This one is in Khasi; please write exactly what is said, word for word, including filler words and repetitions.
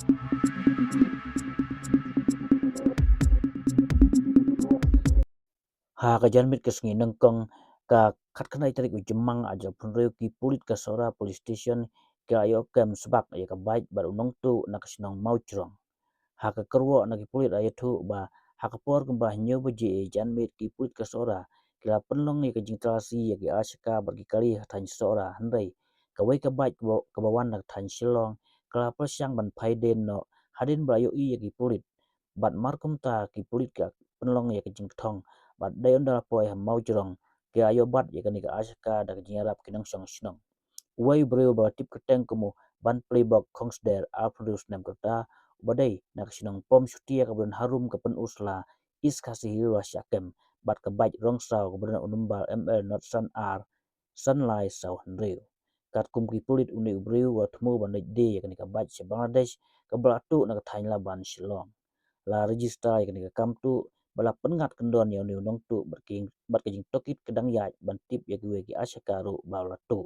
Ha ka janmiet ka sngi nyngkong, ka khatkhyndai tarik u Jymmang arhajar arphew hynriew, ki pulit ka Sohra Police Station ki la ïoh kem sbak ïa ka bike bad u nongtuh na ka shnong Mawjrong. Ha ka kyrwoh na ki pulit la ïathuh ba ha ka por kumba hynñiew baje janmiet, ki pulit ka Sohra ki la pynlong ïa ka jingtalasi ïa ki arshaka bad ki kali ha thaiñ Sohra, hynrei kawei ka bike kaba, kaba wan na ka thaiñ Shillong ka la pyrshang ban phai dien noh hadien ba la ïohi ïa ki pulit. Bad mar kumta ki pulit ki la pynlong ïa ka jingkthong bad dei ynda la poi ha Mawjrong ki la ïoh bat ïa kane ka arshaka da ka jingïarap ki nongshong shnong. Uwei u briew ba la tip kyrteng kum u Banpleibok Khongsder, arphew hynriew snem ka rta, uba dei na ka shnong Pom Shutia kaba don harum ka Pynursla, East Khasi Hills, la shah kem bad ka bike rong saw kaba don u number M L not san ar san lai saw hynriew. Katkum ki pulit, une u briew u la thmu ban leit die ïa kane ka bike sha Bangladesh kaba la tuh na ka thaiñ Laban, Shillong. La register ïa kane ka kam tuh bad la pynngat kyndon ïa une u nongtuh bad ki, bad ka jingtohkit ka dang ïaid ban tip ïa kiwei ki arshaka ruh ba u la tuh.